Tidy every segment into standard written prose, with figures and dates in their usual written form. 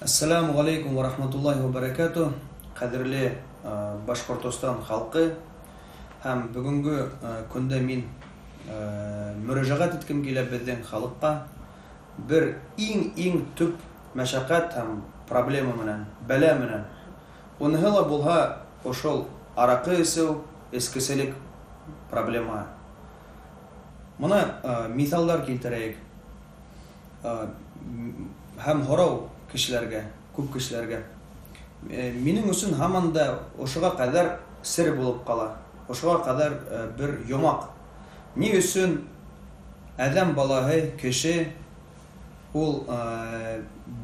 Әссәләмү ғәләйкүм вә рахматуллаһи вә бәрәкәтүһ. Ҡәҙерле Башҡортостан халҡы һәм бөгөнгө көндә мин мөрәжәғәт иткем килә беҙҙең халыҡҡа бер иң-иң төп мәшәҡәт һәм проблема менән, бәлә менән. Уныһы ла булһа ошол араҡы эсеү, эскеселек проблемаһы. Мына миҫалдар килтерәйек. Һәм һорау кешеләргә, күп кешеләргә. Минең өсөн һаман да ошоға ҡәҙәр сер булып ҡала. Ошоға ҡәҙәр бер йомаҡ. Ни өсөн әҙәм балаһы, кеше ул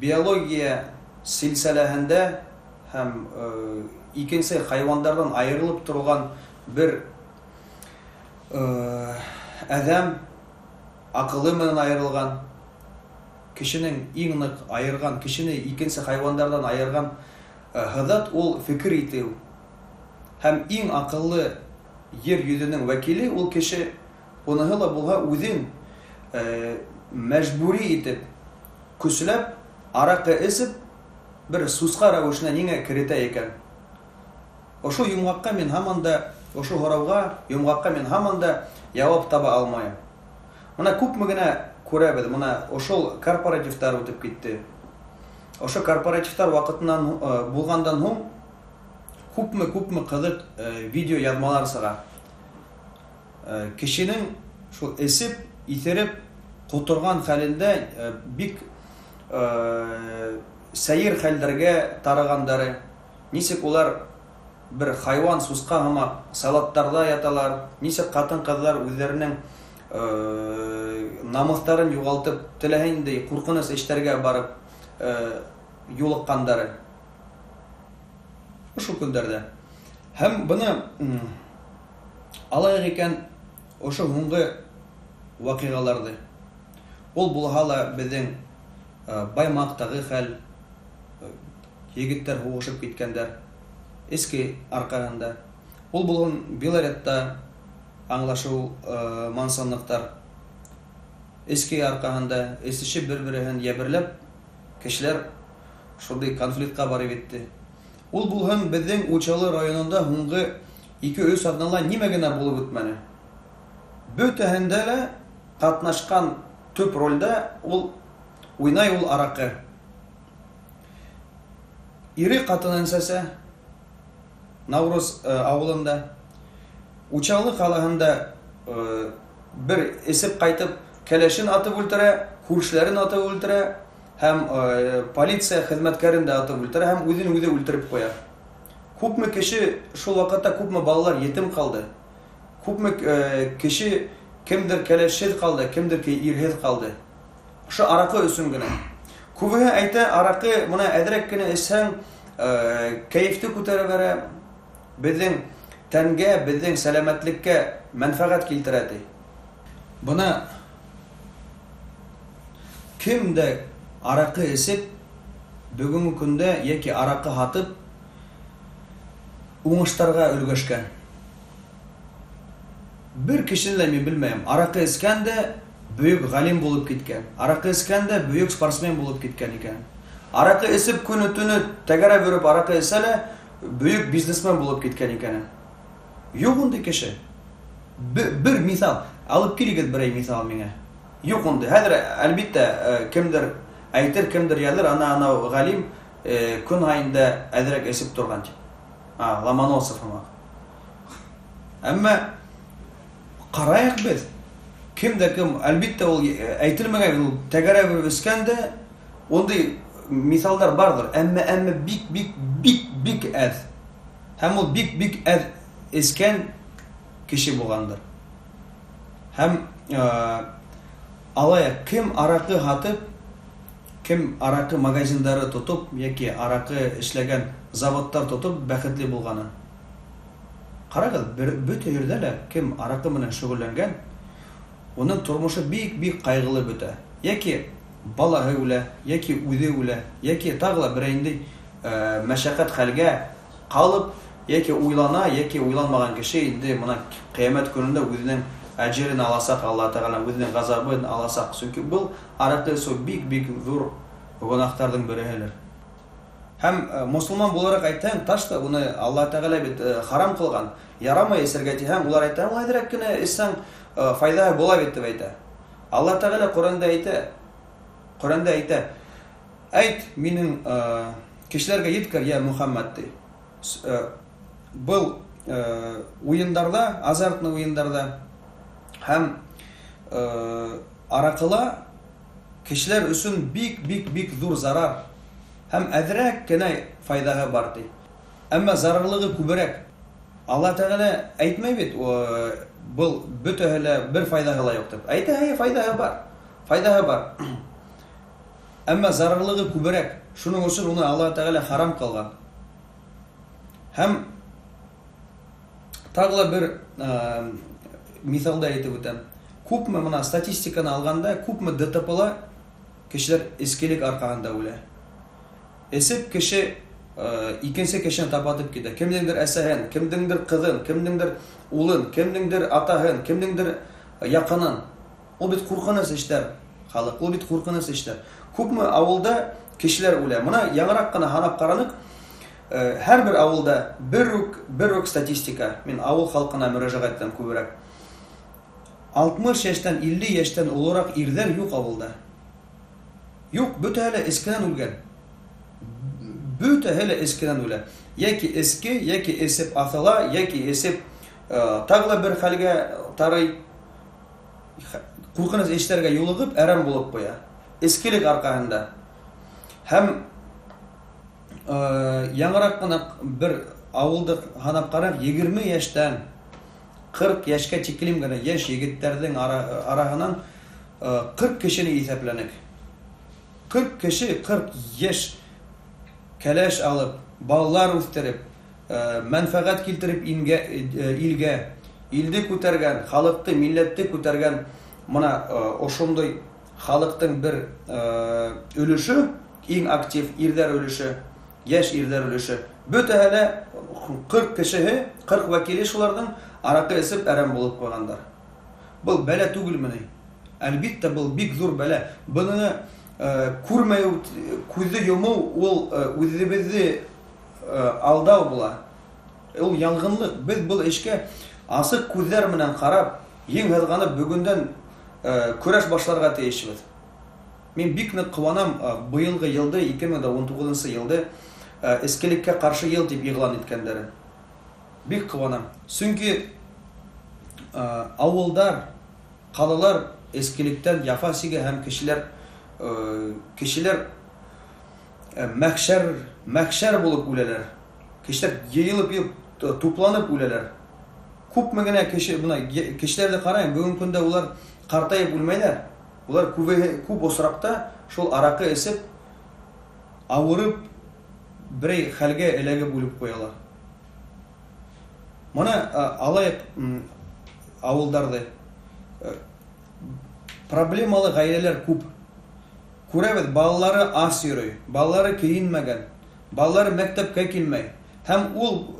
биология силсәләһендә һәм икенсе хайуандарҙан айырылып торған бер әҙәм Акылы менән аерылган, кешенең иң нык аерган, кешене икенсе хайвандардан аерган һыҙат ул фекер итеү. Һәм иң акыллы ер йөҙенең вәкиле ул кеше, уныһы ла булһа үзен мәжбүри итеп, көсләп аракы эсеп, бер сусҡа рәвешенә ниңә керетә икән? Ошо йомғаҡҡа мин һаман да, ошо һорауға, йомғаҡҡа мин һаман да яуап таба алмайым. Мына күпме генә күрәбеҙ, мына ошол корпоративтар үтеп китте. Ошо корпоративтар ваҡытынан булғандан һуң күпме-күпме ҡыҙыҡ видео яҙмалар сыға. Кешенең шул эсеп, иҫереп, ҡоторған хәлендә бик сәйер хәлдәргә тарығандары, нисек улар бер хайуан сусҡа һымаҡ салаттарҙа яталар, нисек ҡатын-ҡыҙҙар үҙҙәренең намыҫтарын юғалтып, теләһә ниндәй ҡурҡыныс эштәргә барып юлыҡҡандары. Ошо көндәрҙә. Һәм быны алайыҡ икән ошо һуңғы ваҡиғаларҙы. Ул булһа ла беҙҙең Баймаҡтағы хәл, егеттәр һуғышып киткәндәр, эске арҡаһында. Ул булһын Белоретта аңлашыу мансанлыҡтар, эске арҡаһында, эсешеп бер-береһен йәберләп, кешеләр шундай конфликтҡа барып етте. Ул булһын беҙҙең Учалы районында һуңғы ике-өс аҙнала нимә генә булып үтмәне. Бөтәһендә лә ҡатнашҡан төп ролдә ул уйнай ул араҡы. Ире ҡатынын сәсә Науруз ауылында. Учалы ҡалаһында бер эсеп ҡайтып кәләшен атып үлтерә, күршеләрен атып үлтерә һәм полиция хеҙмәткәрен дә атып үлтерә һәм үҙен үҙе үлтереп ҡуя. Күпме кеше шул ваҡытта күпме балалар етем ҡалды. Күпме кеше кемдер кәләшһеҙ ҡалды, кемдер ирһеҙ ҡалды. Ошо араҡы өсөн генә. Күбеһе әйтә, араҡы мына әҙерәк кенә эсһәң, кәйефте күтәрә бәрә, беҙҙең тәнгә, беҙҙең сәләмәтлеккә мәнфәғәт килтерә ти. Бына кем дә араҡы эсеп, бөгөнгө көндә йәки араҡы һатып уңыштарға өлгәшкән. Бер кешене лә мин белмәйем. Араҡы эскән дә бөйөк ғалим булып киткән. Араҡы эскән дә бөйөк спортсмен булып киткән икән. Араҡы эсеп көнө-төнө тәгәрәп йөрөп араҡы эсә лә бөйөк бизнесмен булып киткән икән. Юҡ ундай кеше. Бер миҫал. Алып килегеҙ берәй миҫал миңә. Юҡ ундай. Хәҙер, әлбиттә, кемдер әйтер, кемдер яҙыр, ана анау ғалим көн һайын да әҙерәк эсеп торған тип. А, Ломоносов һымаҡ. Әммә ҡарайыҡ беҙ. Кем дә кем, әлбиттә, ул әйтелмәгән, ул тәгәрәп эскән дә, ундай миҫалдар барҙыр. Әммә, әммә бик, бик, бик, бик әҙ. Һәм ул бик, бик әҙ эскән кеше булғандыр. Һәм алайыҡ, кем араҡы һатып, кем араҡы магазиндары тотоп, йәки араҡы эшләгән заводтар тотоп бәхетле булғанын. Ҡарағыҙ, бөтә ерҙә лә кем араҡы менән шөғөлләнгән, уның тормошо бик-бик ҡайғылы бөтә. Йәки балаһы үлә, йәки үҙе үлә, йәки тағы ла берәй ниндәй мәшәҡәт хәлгә ҡалып, йәки уйлана, йәки уйланмаған кеше инде мына ҡиәмәт көнөндә үҙенең әжерен аласаҡ, Алла Тәғәлә үҙенең ғазабын аласаҡ. Сөнки был араҡы эсеү бик-бик ҙур гонаһтарҙың береһелер. Һәм мосолман булараҡ әйтһәң, ташта уны Аллаһ Тәғәлә бит харам ҡылған, ярамай эсергә тиһәң, улар әйтә, ул әҙерәк кенә эсһәң, файҙаһы була бит дип әйтә. Аллаһ Тәғәлә Ҡөрьәндә әйтә, Ҡөрьәндә әйтә, әйт минең кешеләргә еткер, я Мөхәммәд ди. Был уйындарҙа, азартный уйындарҙа һәм араҡыла кешеләр өсөн бик-бик-бик ҙур зарар һәм әҙерәк кенә файҙаһы бар ти. Әммә зарарлығы күберәк. Аллаһ Тәғәлә әйтмәй бит, был бөтәһе лә бер файҙаһы ла юҡ тип. Әйтә, әйе, файҙаһы бар. Файҙаһы бар. Әммә зарарлығы күберәк. Шуның өсөн уны Аллаһ Тәғәлә харам ҡылған. Һәм тағы ла бер миҫалды әйтеп үтәм. Күпме мына статистиканы алғанда, күпме ДТП-ла кешеләр эскелек арҡаһында үлә. Эсеп кеше икенсе кешене тапатып китә. Кемдеңдер әсәһен, кемдеңдер ҡыҙын, кемдеңдер улын, кемдеңдер атаһын, кемдеңдер яҡынын. Ул бит ҡурҡыныс эштәр, халыҡ, ул бит ҡурҡыныс эштәр. Күпме ауылда кешеләр үлә. Мына яңыраҡ ҡына һанап ҡараныҡ, һәр бер ауылда бер үк статистика. Мин ауыл халҡына мөрәжәғәт итәм күберәк. 60 йәштән, 50 йәштән олораҡ ирҙәр юҡ ауылда. Юҡ, бөтәһе лә эскенән үлгән. Бөтәһе лә эскенән үлә. Йәки эске, йәки эсеп аҫыла, йәки эсеп тағы ла бер хәлгә тарый. Ҡурҡыныс эштәргә юлығып, әрәм булып ҡуя. Эскелек арҡаһында. Һәм яңыраҡ ҡына бер ауылды һанап ҡараҡ, 20 йәштән 40 йәшкә тиклем генә йәш егеттәрҙең араһынан 40 кешене иҫәпләнек. 40 кеше, 40 йәш кәләш алып, балалар үҫтереп, мәнфәғәт килтереп илгә, илде күтәргән, халыҡты, милләтте күтәргән мына ошондай халыҡтың бер өлөшө, иң актив ирҙәр өлөшө, йәш ирҙәр өлөшө. Бөтәһе лә 40 кешеһе, 40 вәкиле шуларҙың араҡы эсеп әрәм булып ҡуйғандар. Был бәлә түгелме ни? Әлбиттә, был бик ҙур бәлә. Быны күрмәй күҙҙе йомоу ул үҙебеҙҙе алдау була. Ул ялғынлыҡ. Беҙ был эшкә асыҡ күҙҙәр менән ҡарап, ең һыҙғанып бөгөндән көрәш башларға тейешбеҙ. Мин бик ныҡ ҡыуанам, быйылғы йылды, 2019 йылды эскелеккә ҡаршы йыл тип иғлан иткәндәрен. Бик ҡыуанам. Сөнки ауылдар, ҡалалар эскелектән яфа сигә һәм кешеләр мәхшәр булып үләләр. Кешеләр йыйылып йыйылып тупланып үләләр. Күпме генә кеше, бына кешеләрҙе ҡарайым, бөгөнгө көндә улар ҡартайып үлмәйҙәр. Улар күп осраҡта шул араҡы эсеп, ауырып, берәй хәлгә эләгеп үлеп ҡуялар. Мына алайыҡ ауылдарҙы. Проблемалы ғаиләләр күп. Күрәбеҙ, балалары ас йөрөй, балалары кейенмәгән, балалары мәктәпкә килмәй. Һәм ул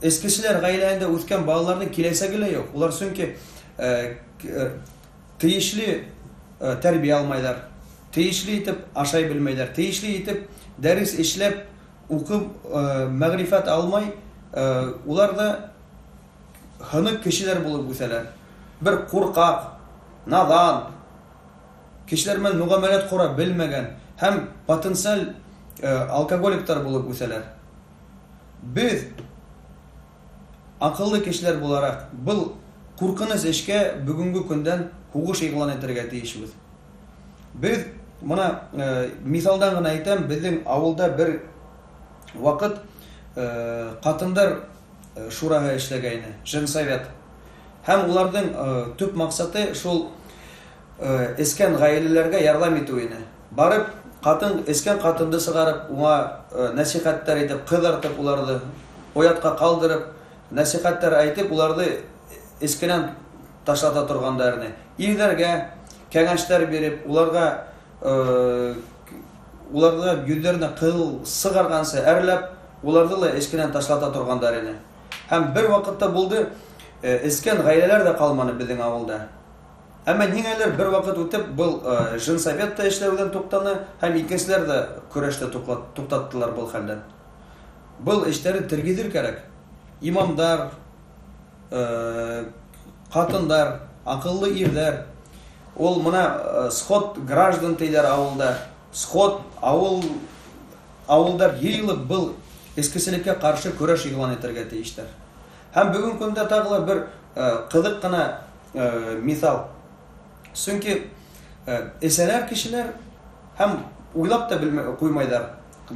эскеселәр ғаиләһендә үҫкән балаларҙың киләсәге лә юҡ. Улар сөнки тейешле тәрбиә алмайҙар, тейешле итеп ашай белмәйҙәр, тейешле итеп дәрес эшләп, уҡып, мәғрифәт алмай, улар да һыныҡ кешеләр булып үҫәләр. Бер ҡурҡаҡ, наҙан, кешеләр менән мөғәмәләт ҡора белмәгән һәм потенциаль алкоголиктар булып үҫәләр. Беҙ аҡыллы кешеләр булараҡ был ҡурҡыныс эшкә бөгөнгө көндән һуғыш иғлан итергә тейешбеҙ. Беҙ мына миҫалдан ғына әйтәм, беҙҙең ауылда бер ваҡыт ҡатындар шураһы эшләгәйне, женсовет. Һәм уларҙың төп маҡсаты шул эскән ғаиләләргә ярҙам итеү ине. Барып ҡатын эскән ҡатынды сығарып, уңа нәсихәттәр әйтеп, ҡыҙартып уларҙы, оятҡа ҡалдырып, нәсихәттәр әйтеп, уларҙы эскенән ташлата торғандар ине. Ирҙәргә кәңәштәр биреп, уларҙы йөҙҙәренә ҡыл сығарғансы әрләп, уларҙы ла эскенән ташлата торғандар ине. Һәм бер ваҡытта булды, эскән ғаиләләр ҙә ҡалманы беҙҙең ауылда. Әммә ниңәлер бер ваҡыт үтеп был женсовет та эшләүҙән туҡтаны һәм икенселәр ҙә көрәште туҡтаттылар был хәлдән. Был эштәрҙе тергеҙер кәрәк. Имамдар, ҡатындар, аҡыллы ирҙәр. Ул мына сход граждан тейҙәр ауылда. Сход ауыл ауылдар йыйылып был эскеселеккә ҡаршы көрәш иғлан итергә тейештәр. Һәм бөгөн көндә тағы ла бер ҡыҙыҡ ҡына миҫал. Сөнки эсәләр кешеләр һәм уйлап та белмәй ҡуймайҙар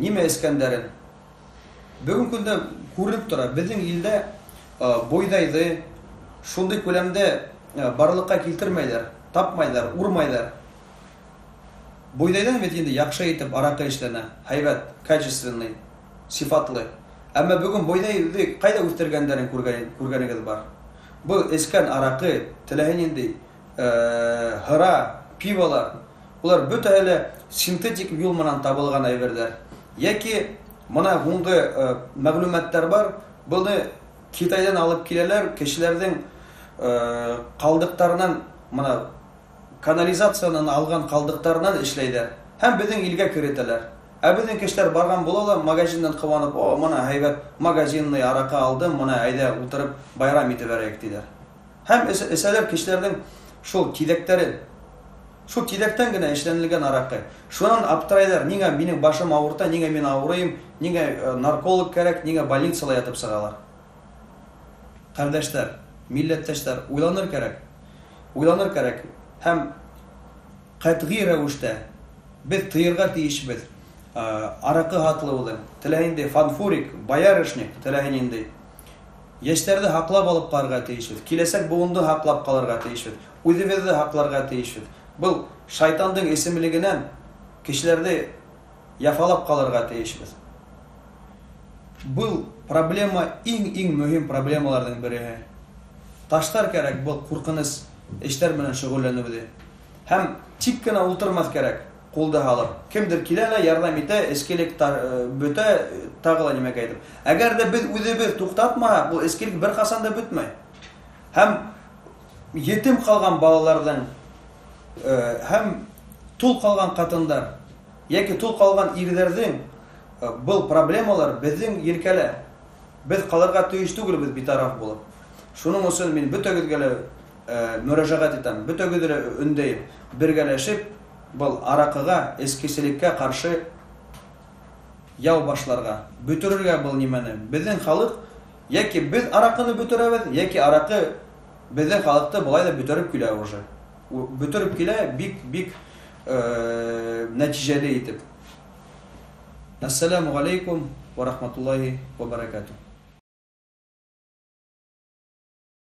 нимә эскәндәрен. Бөгөн көндә күренеп тора, беҙҙең илдә бойҙайҙы шундай күләмдә барлыҡҡа килтермәйҙәр, тапмайҙар, урмайҙар. Бойҙайҙан бит инде яҡшы итеп араҡы эшләнә, һәйбәт, качественный, сифатлы. Әммә бөгөн бойҙайҙы ҡайҙа үҫтергәндәрен күргәнегеҙ бар. Был эскән араҡы, теләһә ниндәй һыра, пивалар, улар бөтәһе лә синтетик юл менән табылған әйберҙәр. Йәки мына һуңғы мәғлүмәттәр бар, быны Китайҙан алып киләләр, кешеләрҙең ҡалдыҡтарынан, мына канализациянан алған ҡалдыҡтарынан эшләйҙәр һәм беҙҙең илгә керетәләр. Ә беҙҙең кешеләр барған була ла магазиндан ҡыуанып, о, мына һәйбәт магазинный араҡы алдым, мына әйҙә ултырып байрам итеп бәрәйек тиҙәр. Һәм эсәләр кешеләрҙең шул тиҙәктәрен. Шул тиҙәктән генә эшләнелгән араҡы. Шунан аптырайҙар, ниңә минең башым ауырта, ниңә мин ауырыйым, ниңә нарколог кәрәк, ниңә больницала ятып сығалар. Ҡәрҙәштәр, милләттәштәр, уйланыр кәрәк. Уйланыр кәрәк. Һәм ҡәтғи рәүештә беҙ тыйырға тейешбеҙ араҡы һатылыуҙы. Теләһә ниндәй фанфурик, боярышник, теләһә ниндәй. Йәштәрҙе һаҡлап алып ҡалырға тейешбеҙ. Киләсәк быуынды һаҡлап ҡалырға тейешбеҙ. Үҙебеҙҙе һаҡларға тейешбеҙ. Был шайтандың эсемлегенән кешеләрҙе яфалап ҡалырға тейешбеҙ. Был проблема иң-иң мөһим проблемаларҙың береһе. Таштар кәрәк был ҡурҡыныс эштәр менән шөғөлләнеүҙе. Һәм тик кенә ултырмаҫ кәрәк, ҡулды һалып. Кемдер килә лә ярҙам итә, эскелек бөтә, тағы ла нимәкәй әйтеп. Әгәр ҙә беҙ үҙебеҙ туҡтатмаһаҡ, был эскелек бер ҡасан да бөтмәй. Һәм етем ҡалған балаларҙың һәм тол ҡалған ҡатындар йәки тол ҡалған ирҙәрҙең был проблемалар беҙҙең елкәлә. Беҙ ҡалырға тейеш түгелбеҙ битараф булып. Шуның өсөн мин бөтәгеҙгә лә мөрәжәғәт итәм, бөтәгеҙҙе лә өндәйем, бергәләшеп был араҡыға, эскеселеккә ҡаршы яу башларға, бөтөрөргә был нимәне. Беҙҙең халыҡ йәки беҙ араҡыны бөтөрәбеҙ, йәки араҡы беҙҙең халыҡты былай ҙа бөтөрөп килә уже. Бөтөрөп килә бик-бик нәтижәле итеп. Ассаламу алейкум ва рахматуллахи ва баракатух.